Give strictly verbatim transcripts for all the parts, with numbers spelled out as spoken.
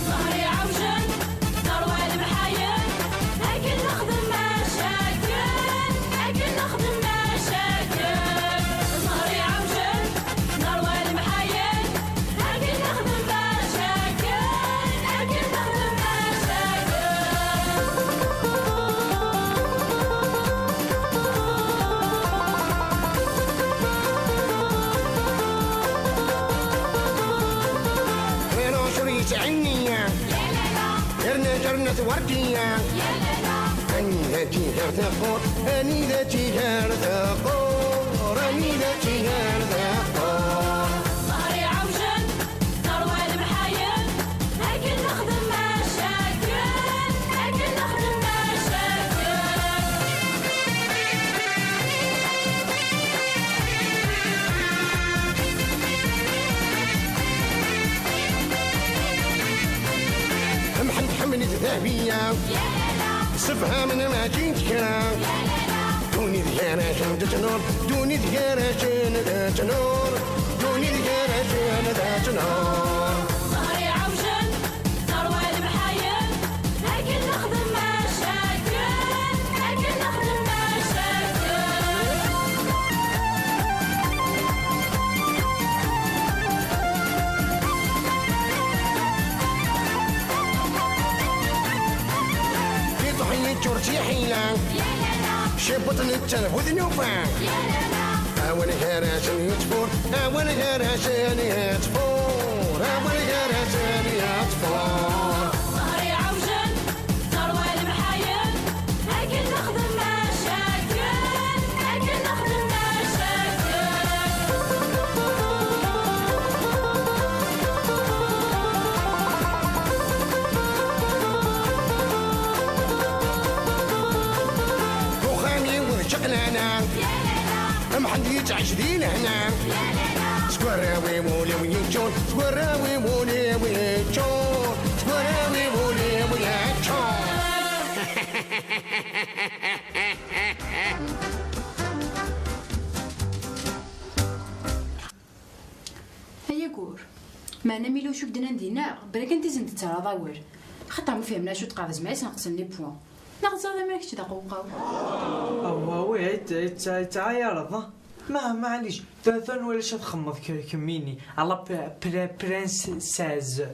ظهري عوجل، ثروة المحايل، لكن نخدم مشاكل، لكن نخدم مشاكل. ظهري عوجل، ثروة المحايل، لكن نخدم مشاكل، لكن نخدم مشاكل. Pero شريت عينيا، يا لا لا، درنا درنا ثورتيا. يا لا لا، أني ذاتي غير ثقور، أني ذاتي غير ثقور، أني ذاتي غير ثقور. ظهري عوجل، ثروة المحايل، لكن نخدم مشاكل، لكن نخدم مشاكل. محمد حمد ذهبية، سفها من ما جيت كرا. دوني ديانا شن تنور، دوني ديانا شن تنور، دوني ديانا شن تنور. ظهري عوجل، ثروة المحايل، لكن نخدم مشاكل، لكن نخدم مشاكل. يطحن الترتي حيلة، يا لا لا، شبط التنفذ نوفا. يا لا لا، أول هرس يطفور، أول هرس يطفور، أول هرس يطفور. ظهري عوجل، ثروة المحايل، لكن نخدم مشاكل، لكن نخدم مشاكل. وخامي وشقلانا، محد يتعش دين هنا. سكوراوي مولي ويجون، سكوراوي مولي ويجون، سكوراوي مولي ويجون. Ay agur. Meɛna mi luc ur d-nnan dinna, bra kan tizen d-tettarraḍ awal. Xaṭer ma fehmna acu d-qqar d zmar-is neqsen les points. Neɣ teẓriḍ ammer kečč d aqewqaw? Awah, wi, yettɛayareḍ, ah. Ma, maɛlic, ta, ta nwala acu txemmeḍ ke-, kemmini, a la p-, pr-, princesse.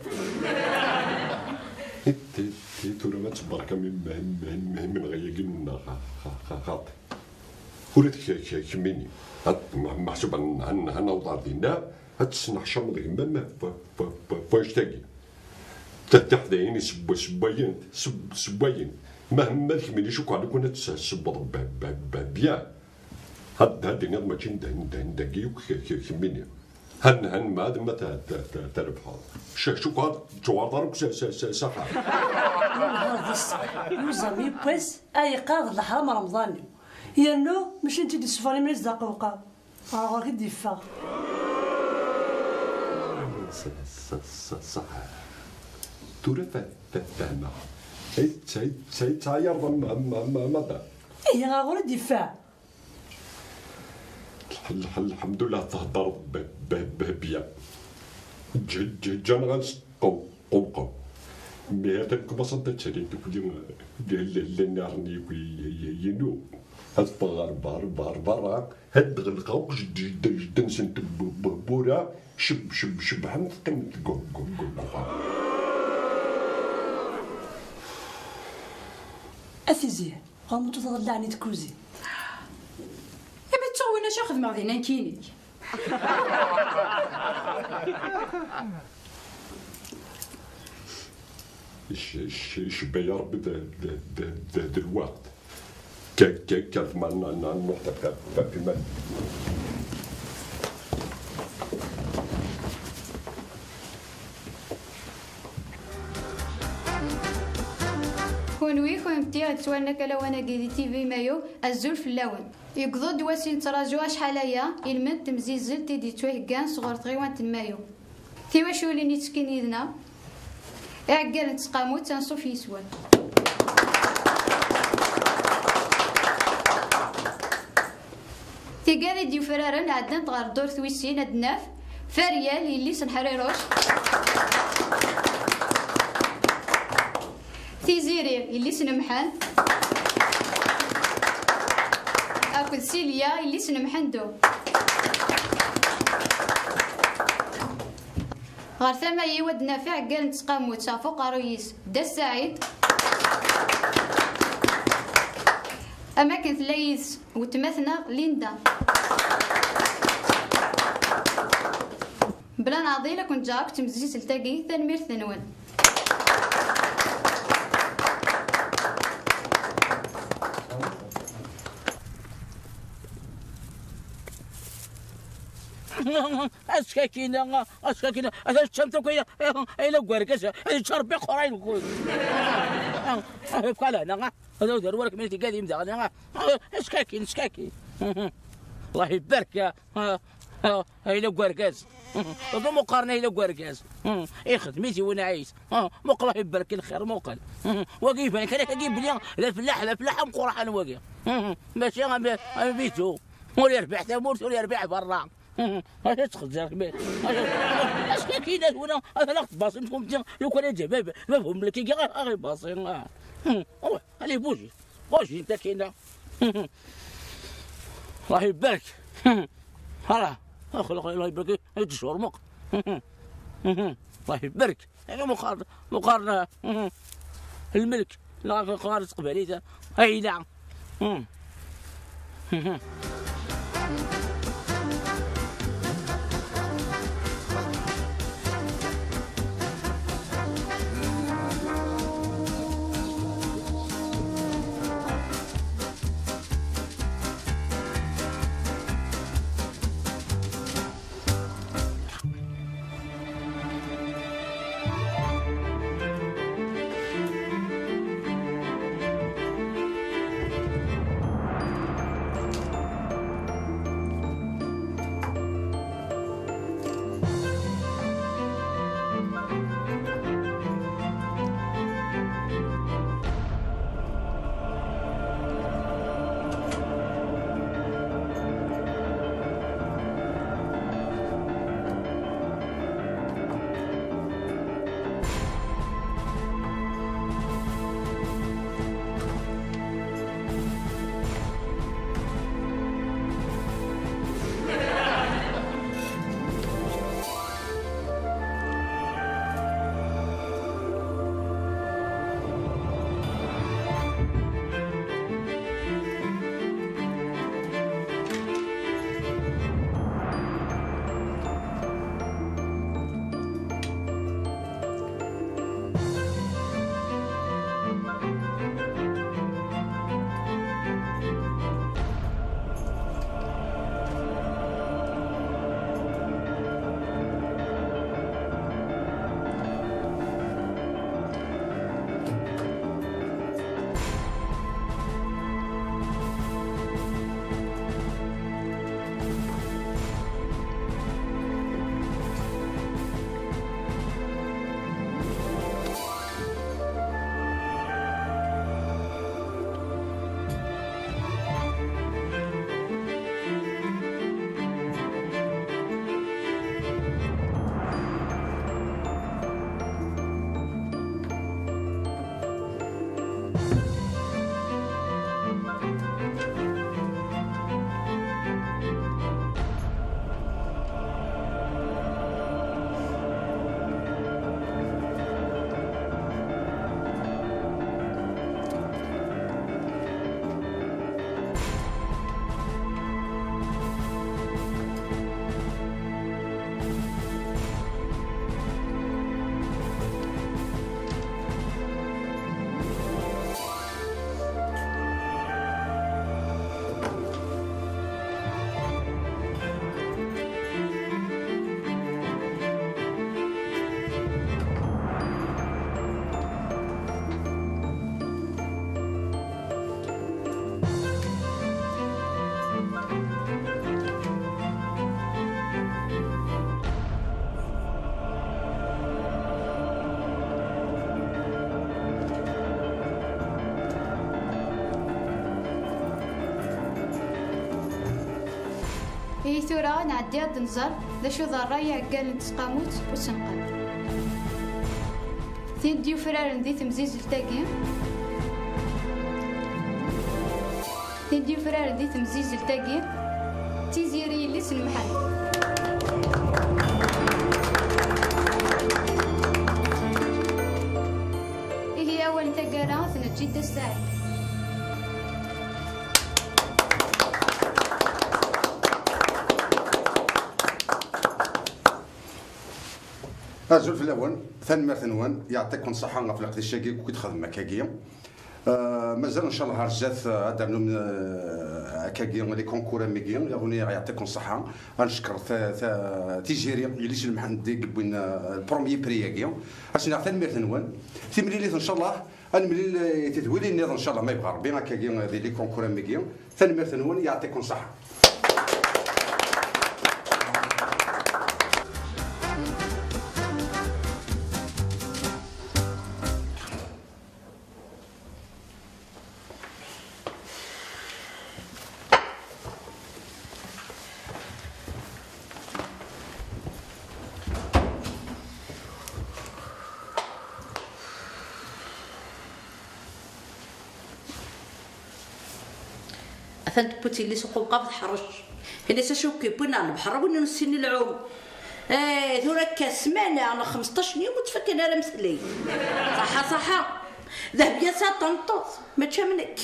Ti, ti, tura ma tberka mi, mi, mi, mi, mi neɣ yagi nunna xa-, xa-, xa-, xaṭi. Ula d ke-, ke-, kemmini. Hat, ma, meḥsub ad n-, ad n-, ad naweḍ ar dinna, ad tesneḥcameḍ gma-m f-, f-, f-, f-, f-, wannect-agi. Ta-, tiḥdayin i sewwa-, sewwayent, sew-, sewwayent. Mahemma d kemmini cukkeɣ lukan ad tessewweḍ b-, b-, b-, bien. Had, had iniḍ mačči n d-, n d-, n dagi yakk k-, k-, kemmini. Han, han ma ad ma ta-, ta-, ta-, trebḥeḍ. C-, cukkeɣ ur d-tuɣaleḍ ara akk s, s, s, s axxam. Nehar di sseḥ, yuẓam yiwwas, ay yeqqar d leḥram Remḍan-iw. Yernu, mačči netta i d-yessufɣen iman-is d aqewqaw. Ɣer ɣur-k i d-yeffeɣ. S-, s-, s-, ṣaḥ. Tura fe-, fe-, fehmeɣ. Ay, ay, ay, tettɛayyareḍ am, am, am, am, am, madam. Ihi ɣer ɣur-i i d-yeffeɣ. Lḥ-, lḥ-, lḥemdullah, theddreḍ b-, b-, b-, bien. Ǧ-, ǧ-, ǧǧan ɣas qew-, qewqew. Mi atan kmaṣent ad talin tukli, l-, l-, l-, llan iɣerni-inu. Ad ffɣeɣ ɣer ber-, ber-, berra, ad d-ɣelqeɣ akk jedden-nsent b-, b-, bura, ceb-, ceb-, cebbḥent, qqiment deg u-, deg u-, deg uxxam. A Tiziri, ɣur-m ur tufiḍ llaɛni deg kuzin. Imi ttuɣ win acu xedmeɣ dinna nekkini. Icebba ya Rebbi d, d, d, d, d lweqt. Kek, kek, kek, ma, na, na, nuḥ, taf, taf, taf, iman. Kunwi, kunemti, ad twalen akka lawan-agi di T V Mayo, azul fell-awen. Yewweḍ-d wass i nettraǧu acḥal aya, ilmend temzizzelt i d-yettwaheggan sɣur tɣiwant n Mayo. Tiwaculin yettekkin yid-neɣ, Iɛeggalen n tseqqamut, anṣuf yes-wen. Tigad i d-yufraren ɛeddant ɣer ddurt wis sin, ad d-naf Feryal, yelli-s n Ḥriruc, Tiziri, yelli-s n Mḥend, akked Silya, yelli-s n Mḥendu. Ɣer tama-iw ad d-naf iɛeggalen n tseqqamut ɣef uqerruy-is Dda Saɛid, am akken tella yid-s weltma-tneɣ Linda. Bla nɛḍil, ad ken-ǧǧeɣ akk d temzizzelt-agi, tanemmirt-nwen. Askakina, askakina, atan teččamt akk ayen, ayen akk wergaz, ad yečč Rebbi qurayen. Bqala hna, ad awd ar wark min tigadim daɣen. Askakin, askakin. Allah ibarek. Ayla n wergaz. D umuqqar n ayla n wergaz. Ixdem-it i win ɛis. Muqel, Allah ibarek i lxir, muqel. Wagi iban kan akka belli d afellaḥ, d afellaḥ ameqqran wagi. Mačči am, am Vito. Ur yerbiḥ tamurt, ur yerbiḥ berra. Acu tettxezzireḍ mmi? Acu, acu akka kina tura, atan aɣ-tbaṣim kumti, lukan ad bab, bab umlek-agi aɣ-ibaṣi. Awa, allez, bouge. Bouge, nta kina. Allah ibarek. Hala, axel, Allah ibarek, ay d-tecurmuq. Allah ibarek. Aya muqarna, muqarna. Lmelk, neɣ ɣer teqbaylit, ayla. Tura ad nɛeddi ad nẓer d acu d ṛṛay iɛeggalen n tesqamut usenqel. Tin d-yufraren di temzizzelt-agi, tin d-yufraren di temzizzelt-agi, d Tiziri yelli-s n Mḥend. Ihi awal n taggara ad t-neǧǧ i Dda Ssaɛid. Azul fell-awen, tanemmirt-nwen, yeɛṭikum ṣṣeḥḥa ɣef leqdic-agi akk i d-txedmem akkagi. Euh, mazal ncallah ar zdat, euh, ad d-rnum, euh, akkagi les concours am wigi, iɣuni yeɛṭikum ṣṣeḥḥa. Ad neckeṛ ta-, ta-, Tiziri, yelli-s n Mḥend i yewwin, euh, le premier prix-agi. Ad s-nniɣ tanemmirt-nwen. Timlilit ncallah, ad nemlil, euh, tidwilin nniḍen ncallah ma yebɣa Rebbi, akkagi, euh, di les concours am wigi. Tanemmirt-nwen, yeɛṭikum ṣṣeḥḥa. Atan tewwi-tt yelli-s uqewqab teḥṛec. Ini-as acu k-yewwin ar lebḥer, a win ur nessin i lɛum. Eh, tura akka ssmana neɣ xmesṭac n yum ur ttfakan ara ameslay. Ṣaḥa, ṣaḥa. Dehbiya tesɛa tameṭṭut, mačči am nekk.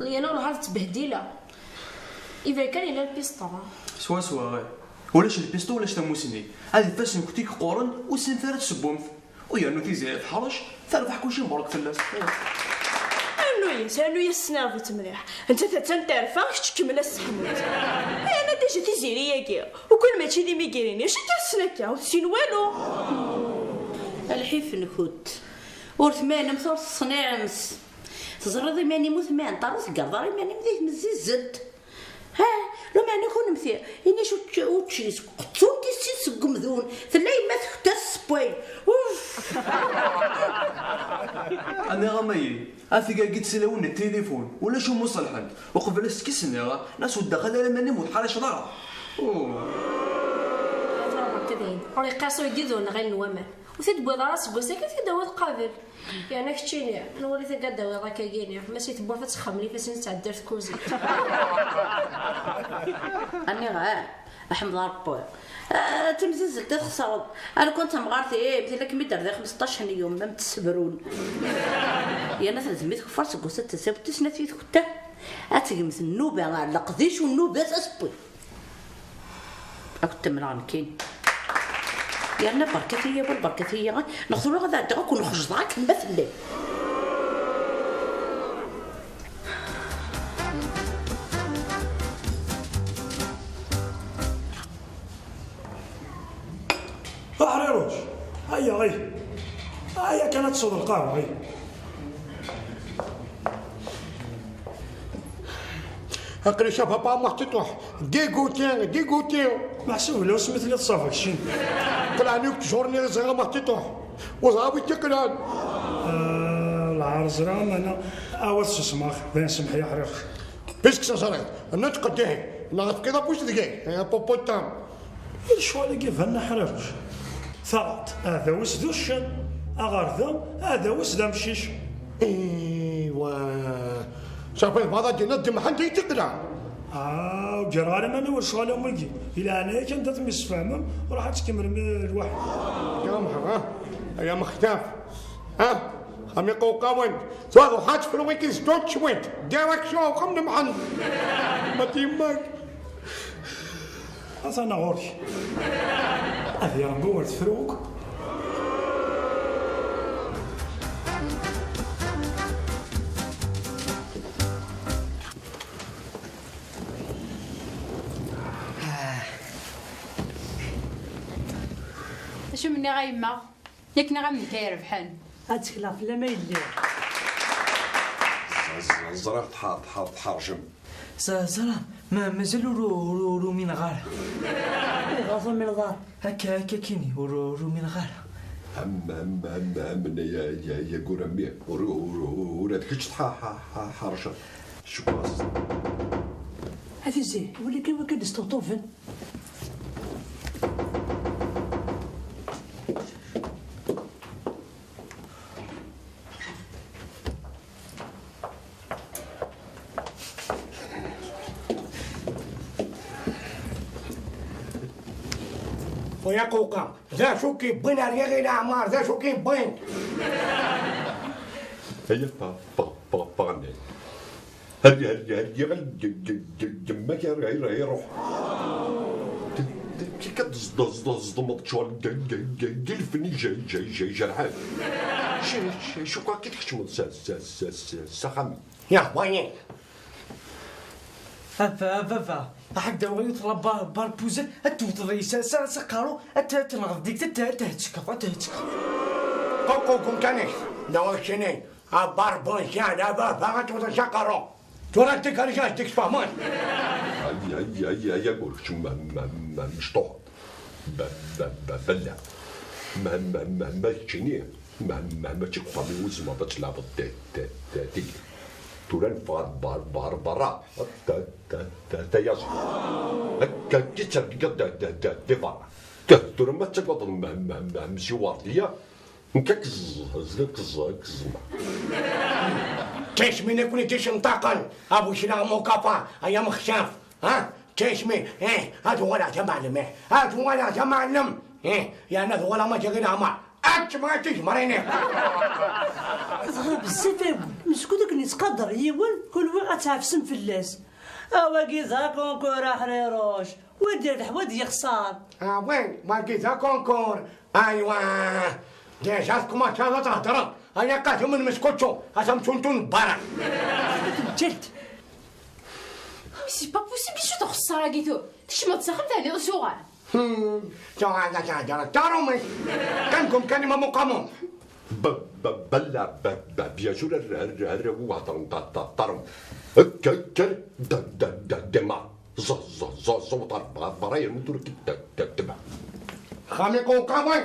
Liana ur ḥaḍ ttbehdila. Iban kan yella lpisṭu. Swaswa, ɣir. Ulac lpisṭu, ulac tamusni. Ad ifassen kutik qquren, ur ssint ara ad ssewwent. U yernu Tiziri teḥṛec, terbeḥ kulci mebruk fell-as. Rnu-yas, rnu-yas s nervit mliḥ. Nettat attan terfa, kečč kemmel a tesseḥmuḍ. Ay, ana déjà Tiziri-agi. Ukan mačči d imigrini, acu akka tessen akka? Ur tessin walu. A lḥif-nkent. Ur tmanemt, ur teṣniɛemt. Teẓriḍ iman-im ur tmaneḍ ara, ur teggareḍ ara iman-im di tmezzizzelt. Ha, lameɛna kunemti, ini-as učči, učči, qettun tissit seg umdun, tella yemma tketta s ssewway. Uff! Aniɣ a mayi, a tigagi d tilawin n tilifun, ulac umuṣelḥen, uqbel ad s-tekkes nniɣ, nas ur ddaxel ara iman-im ur tḥaraceḍ ara. Uh. Ur iqqas uydi d unɣil n waman. Ur t-id-wwiḍ ara seg wass-agi, ad t-id-tawiḍ qabel. Yerna keččini, nwali tagad dawiḍ akkagini, ma si tewwurt ad texxamen ifassen ad tɛeddi ar tkuzit. Aniɣer, a Ḥmed Rebbi. Ah, timzizzelt ad txesreḍ. Ar kun tamɣart-im, tella kem-id-rdiɣ xmesṭac n yum, am tsebrun. Yerna tedmi tkeffar seg wass ad tasawt tis snat yid-kent. Ad tegmemt nnuba ar leqdic u nnuba s asewwi. Ad kent-mmleɣ nekkini. Yerna berkat-iyi awal, berkat-iyi, neɣ tura ad ɛeddiɣ ad ken-xejḍeɣ akken ma tellam. Aḥriruc! Aya, ay! Aya kan ad tesweḍ lqahwa, ay! Aql-i ca papa Mahtiṭuḥ, dégoûté, dégoûté. Meḥsub ula usmi telliḍ ṣṣaba keččini. Qelɛen akk tjurni ẓriɣ Mahtiṭuḥ. Ur ẓriɣ wi k-iqelɛen. Ah, lɛar ẓriɣ, meɛna awa tsusmeɣ, d ayen semḥ ya ḥriq. Puisque teẓriḍ, nutq deg-i, neɣ tefkiḍ afus deg-i, ya popotam. I lecɣal-agi banen aḥriruc. Taɣaṭ, aɛdaw-is d uccen. Aɣerda, aɛdaw-is d amcic. Iwa. Safi, tebɣiḍ ad d-tiniḍ d Mḥend i t-iqelɛen? Ah, ur ǧǧiɣ ara iman-iw lecɣal am wigi. Di leɛnaya-k, anda temsefhamem, ruḥ ad tkemmlem lwaḥid. Ya Mḥend, ha? Ya Mextaf. Ha? Am iqewqawen. Tura ruḥ ad tefru wiki s Deutschland. Direction uxxam n Mḥend. Ma d yemma-k. Atan ɣur-k. Ad yerbu wer tefru akk. Acu m-nniɣ a yemma? Yak nniɣ-am nekk ay irebḥen. Ad tekleɣ fell-am a yelli. Ẓ-, ẓ-, ẓriɣ tḥa-, tḥa-, tḥerjem. Ẓ-, ẓriɣ, ma-, mazal ur, ur, ur umineɣ ara. Ayɣer ur tumineḍ ara? Akka, akka kini, ur, ur umineɣ ara. Am, am, am, am, ya, ya, ya gura mmi, ur, ur, ur, ur, ur, ad kečč tḥa-, ḥa-, ḥa-, ḥerjeḍ. Cukkeɣ. A Tiziri, wali kan wakka d-isteṭṭuben. Xo ya Quqa, d acu k-iwwin ar Yiɣil Ɛmar, d acu k-iwwin? Aya pa, pa, pa, pa, ne. Hadi, hadi, hadi, yemma-k iruḥ. Kika tẓeḍmeḍ ccɣel, gilfni jerḥen. Cukkeɣ ki tkecmeḍ s axxam. Ya, wayen. A baba, a baba, aḥek dawa yiwet la barpuzet, ad tewteḍ s aqerru, ad tenɣeḍ dik, ad tehtekkeḍ, ad tehtekkeḍ. Ququ kumkanek, dawa keččini, a barpuzet, a baba, ad tewteḍ s aqerru. Tura tikari ad dik tfehmeḍ. Ay, ay, ay, ay, aggur kečč ma, ma, ma, mecṭuḥ. Bella. Ma, ma, ma, ma keččini, ma, ma, mačči deg uxxam-iw tzemreḍ ad tleɛbeḍ tigi. Tura neffeɣ ar berra. Tayaẓ. Akka, akka i ttergigiḍ di berra. Tura ma tettagadeḍ msi Werdiya, nekk ad k-ẓẓmeɣ. Tismin akk i d-icenṭaqen, a bu kra mukapa, ay amexcaf, ha? Tismin, ih, ad uɣaleɣ d amɛellem, ih, ad uɣaleɣ d amɛellem, ih, yerna ad uɣaleɣ mačči d aɛmar. Ad tebɣa tizemrin-ik. Dɣa bezzaf agul, meskud akken yettqadar yiwen, kunwi ad tɛefsem fell-as. A wagi d akunkur aḥriruc, wa d-yerbeḥ, wa d-yexṣar. Ah, wi, wagi d akunkur. Aywa, déjà tkumaččaḍ ad thedreḍ. Ay aqadum n meskučču, a tamcunt n berra. Ǧǧelt. Oh, mais c'est pas possible, acu d axeṣṣar-agi tura? Tkecmeḍ s axxam, teɛdiḍ s uɣar. Hmm, tuɣal ad thedreḍ d tarumit. Kan kum kan imam uqamum. Bella, bien sûr, ar, ar, ar, hedren d tarumit. Kker, kker, da, da, da, dema. Ẓẓ, ẓẓ, ẓẓ, ẓẓ, ṭar, bar, bar, ay, mutur, ki, da, da, dema. Xami quqawan.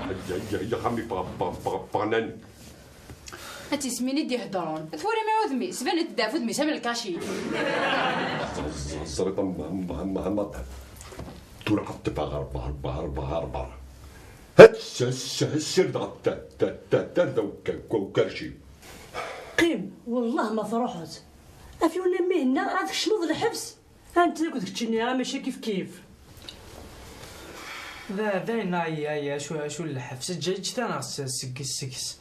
Ay, ay, ay, xami pa, pa, pa, panan. A tismin i d-iheddren. Twalam iɛudmi-s, banet-d ɣef udem-is am lkaci. Ẓ-, ẓ-, ẓriḍ am, am, am, am aṭan. Tura ad tebɣa ɣer bar, bar, bar, bar. Ad s-, s-, ssirdeɣ ta, ta, ta, tarda uka-, uka-, ukerci. Qqim, wellah ma truḥeḍ. Af yiwen am ihenna ad tkecmeḍ lḥebs. Anta akked keččini, a maca kif kif. Da, dayen, ay, ay, acu, acu n lḥebs, eǧǧ, eǧǧ-t-aneɣ s-, seg-, seg-s.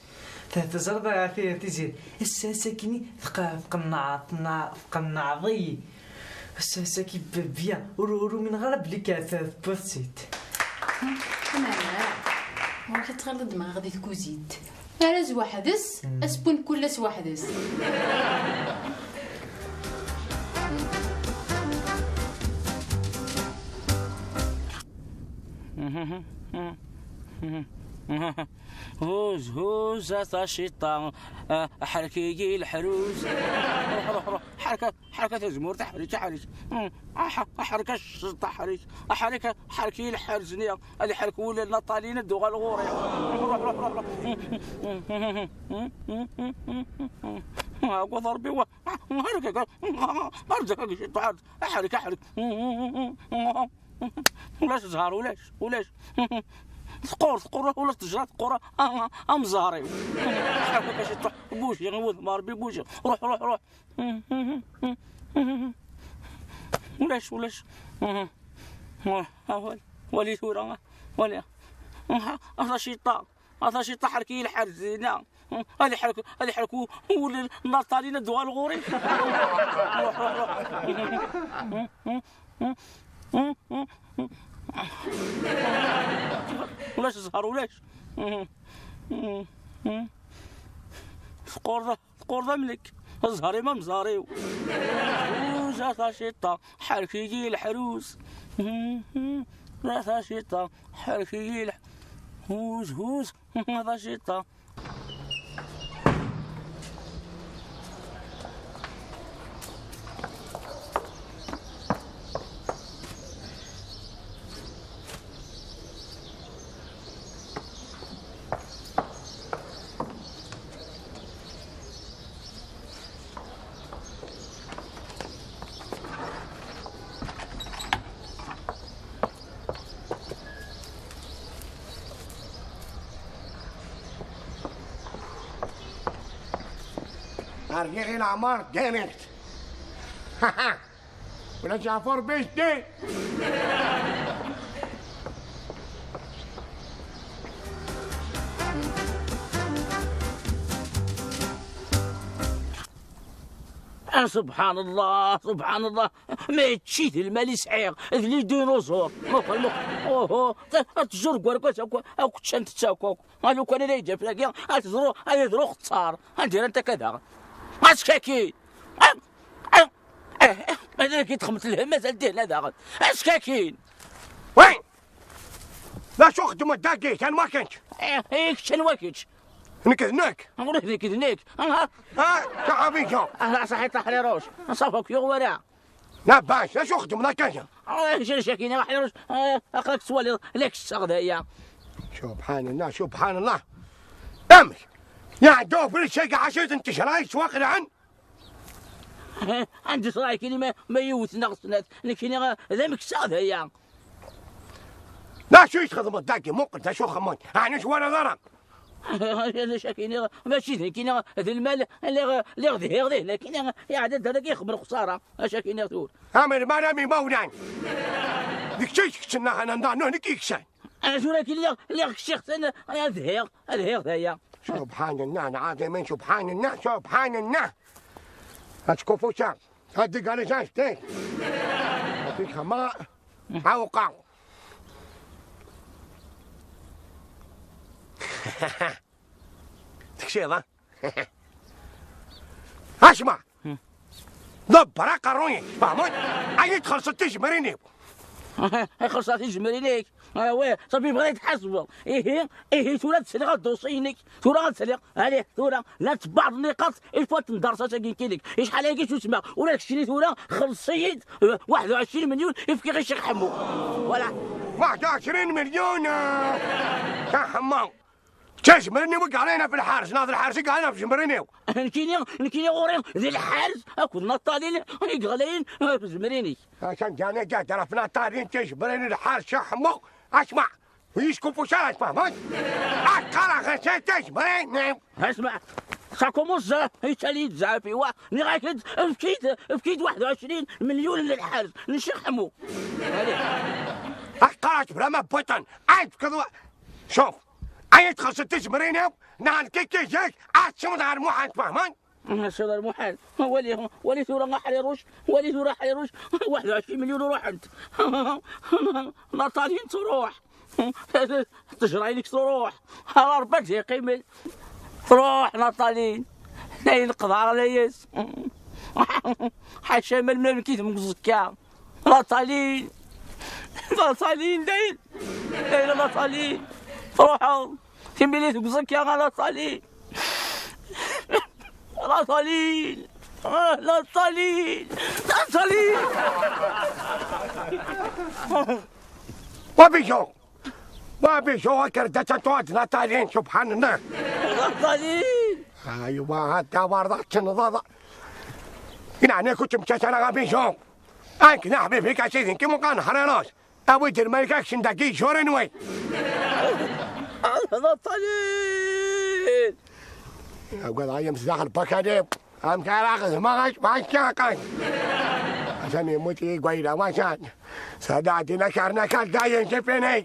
Te-, teẓriḍ a ti-, Tiziri, ass-, ass-akini tq-, tqenneɛ-, tqenneɛ-, tqenneɛeḍ-iyi. Ass-, ass-aki b-, bien, ur, ur umineɣ ara belli ka-, t-, tewwiḍ-tt-id. Ur umineɣ ara. Ɣur-k ad tɣileḍ ddmeɣ-aɣ di tkuzint. Arraz weḥd-s, asewwi n kul ass weḥd-s. Huz, huz, a taciṭa, ah, ḥerk-iyi leḥruz. Ruḥ, ruḥ, ruḥ, ḥerk, ḥerk a tazmurt, ḥerk, ḥerk. Mm, ah, ḥerk a ciṭa, ḥerk, ḥerk, ḥerk-iyi lḥerz-nni, ad iḥerk wul n Naṭalin, ad d-uɣal ɣur-i. Ruḥ, ruḥ, ruḥ, ruḥ. Ɛawed Ṛebbi, wa, ḥerk, ḥerk, ḥerk. Ulac zzher, ulac, ulac. Teqqur, teqqur, ula d ttejra teqqur, a, a, am zzher-iw. Ḥerk-ak a ciṭuḥ, bouger, i wudem Ṛebbi, bouger. Ruḥ, ruḥ, ruḥ. Ulac, ulac. Wali, wali tura, wali. A taciṭa. A taciṭa, ḥerk-iyi lḥerz dinna. Ad iḥerk, ad iḥerk u-, wul n Naṭalin, ad d-uɣal ɣur-i. Ruḥ, ruḥ, ruḥ. Ulac zzher, ulac. Teqqur d, teqqur d amnek. Zzher-im am zzher-iw. Huz a taciṭa, ḥerk-iyi leḥruz. A taciṭa, ḥerk-iyi leḥ-, huz, huz. A taciṭa. Rǧiɣ i leɛmer direct. Ula d Ǧaɛfer Bicti. Ah, subḥan Allah, subḥan Allah. Ma yečči d lmal i sɛiɣ, d les dinosaures. Muqel, muqel. Uhu, ad tẓur deg warkas akk, akk ččant-tt akk, akk. Ma lukan ad yeǧǧ aflagi, ad teḍru, ad yeḍru xeṭṭar. Anda ara ntakka daɣen? Askakin! Ah, ah, ah, ah, mazal-ik txemmet lhem, mazal dihna daɣen. Askakin! Wi! D acu xeddmeḍ dagi, anwa kečč? Eh, eh, kečč anwa kečč? Nekk d nekk. Ula d nekk d nekk. Aha. Ah, taḥabiǧa. Ah, صحيح, Ḥriruc. Ṣafa k-yuɣ wara. Labas, d acu xeddmeḍ akka? Ah, kečč, kečč, Ḥriruc. Ah, aql-ak tettwaliḍ, la kečč d aya. Subḥan Allah, subḥan Allah. Amek? Yeɛdda ubrid-agi ɛac-iten tejra yettwaqelɛen? Anda ẓriɣ nekkini ma, ma yiwet neɣ snat? Nekkini, ah, d ameksa d aya. D acu i txedmeḍ dagi? Muqel d acu xemmeḍ. Ɛni twalaḍ ara? Acu akini, mačči d nekkini, d lmal, lliɣ, lliɣ dhiɣ dih, nekkini, iɛedda-d dagi ixemmer lexsara. Acu akini tura? Am lmal am imawlan. D kečč i keččen, neɣ anda, nuh, nekk i yeksan. Tura akini lliɣ, lliɣ kciɣ-ten, ad dhiɣ, ad dhiɣ d aya. سبحان الله العظيم، سبحان الله، سبحان الله. Ad tkufusa. Ad d-gani jan stek. Ad t-xama. Awqa. Tekciḍ, ha? Asma. Ḍebber aqerruy-ik, tfehmeḍ? Ay txellṣeḍ tizemrin-iw. Ay xellṣeḍ tizemrin-ik. Ah, ouais, صافي بغيت تحاسبه. Ihi, ihi, tura ad sliɣ adusi-inek. Tura ad sliɣ. Allez, tura, la tebɛeḍ niqaṭ, il faut ad tenderseḍ ass-agi nekkinek. Acḥal aya i susmeɣ. Ula d keččini tura, xelleṣ-iyi-d, euh, واحد وعشرين مليون i fkiɣ i Ccix Ḥemmu. Voilà. واحد وعشرين مليون, euh, a Ḥemmu. D tazemrin-iw i yeɣlayen ɣef lḥers, neɣ d lḥers i yeɣlayen ɣef tazemrin-iw? Nekkini, nekkini ɣur-i d lḥers akked naṭalin i yeɣlayen ɣef tazemrin-ik. Atan ǧani ǧader ɣef naṭalin, tazemrin, lḥers, a Ḥemmu. Asma, ur yi-skuffuc ara, tfehmeḍ? Ad qqareɣ ɣer-sen tazemrin. Asma, ça commence, euh, yettali-d zɛaf, iwa. Nniɣ-ak-d, efk-it, efk-it واحد وعشرين مليون n lḥers n Ccix Ḥemmu. Ad qqareɣ-tt bla ma bwiṭen. Ad tefkeḍ wa-, Cuf, ay txellṣeḍ tizemrin-iw, neɣ nekk kiki zik, ad tecnuḍ ɣer Muḥend, tfehmeḍ? Ad tecnuḍ ɣer Muḥend. Wali, wali tura a Ḥriruc, wali tura a Ḥriruc, واحد وعشرين مليون ruḥent. Naṭalin truḥ. Ttejra-inek truḥ. Ala Rebbi ad tt-yeqqimen. Truḥ Naṭalin. Dayen qeḍɛeɣ layas. Ḥaca ma lmulk i temgeẓ akka. Naṭalin! Naṭalin, dayen! Dayen, Naṭalin! Truḥeḍ! Timlilit deg uẓekka, a Naṭalin! Naṭalin! Ah, Naṭalin! Naṭalin! Wa bijo! Wa bijo, akker da tatuad Naṭalin, subḥan Allah! Naṭalin! Aywa, hadda warḍa tcennḍeḍ. Inaɛni kutem čačara a bijo! Akken a ḥbibi, a sidi, nki muqan ḥriruc. Awi-d lmayka kcen dagi ijurin wi. Naṭalin! Agad ay amsdax lbakali. Am kara xedmeɣ ac, ac, ac. Asan yemmut yigwayla wasan. Sada dina karna kal dayen jefenej.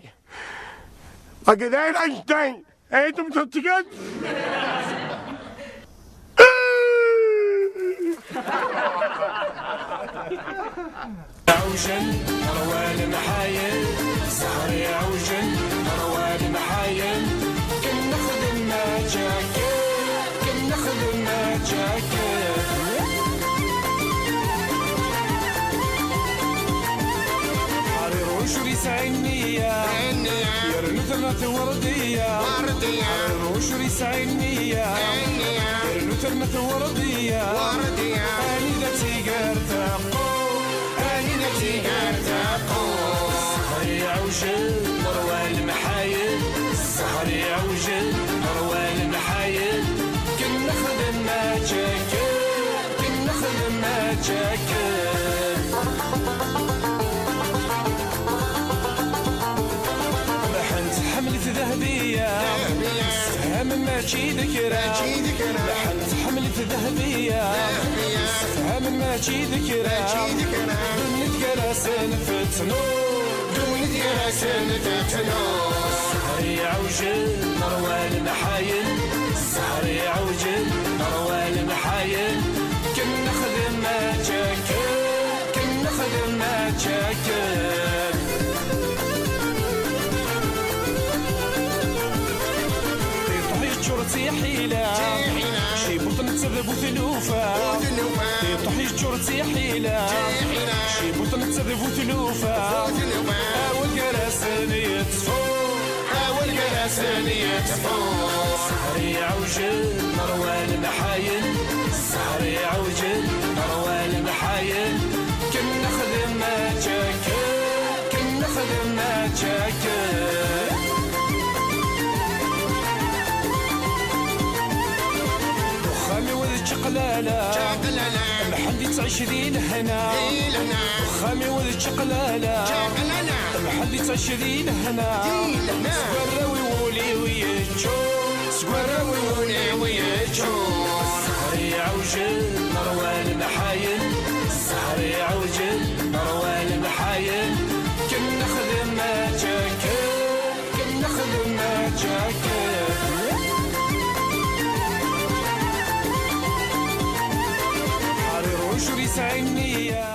Agad ay rajden. Eğitim tutacağız. عوجل روى المحايل، زهري عوجل روى المحايل، كن نخدم ما جاكل، كن نخدم ما جاكل. حرير وشري سعينية، يرنو ثمة وردية. وردية. حرير وشري سعينية، يرنو ثمة وردية. وردية. أني لا تيقر تاقو، أني لا تيقر تاقو. السهر يعوجل، مروى المحايل. السهر يعوجل، مروى المحايل. كن نخدم ما جاكل، كن نخدم ما جاكل. Ruḥent ḥemmlet dehbi Sefham mačči d kra. Lḥan tḥemmel-it Dehbiya. Sefham mačči d kra. Ddunit gar-asen tettnur. Ddunit gar-asen tettnur. Ssehri ɛewjen, ṛwa lemḥayen. Ssehri ɛewjen, ṛwa lemḥayen. Ken nexdem mačči akken. Ken nexdem mačči akken. Tiṭ yeččur d tiḥila. Tiḥila. Cibuṭ netta d bu tlufa. Bu tlufa. Tiṭ yeččur d tiḥila. Tiḥila. Cibuṭ netta d bu tlufa. Bu tlufa. Awal gar-asen yettfu. Awal gar-asen yettfu. Ssehri ɛewjen, ṛwa lemḥayen. Ssehri ɛewjen, ṛwa lemḥayen. Ken nexdem mačči akken. Ken nexdem mačči akken. Uxxam-iw d čaqlala. Čaqlala. Mḥend yettɛic di lehna. Di lehna. Uxxam-iw d čaqlala. Čaqlala. Mḥend yettɛic di lehna. Di lehna. Seg warraw-iw ul-iw yeččur. Seg warraw-iw ul-iw yeččur. Ssehri ɛewjen, ṛwa lemḥayen. Ssehri ɛewjen, ṛwa lemḥayen. Ken nexdem mačči akken. Ken nexdem mačči akken. Ḥarir ucur yesɛi nniya.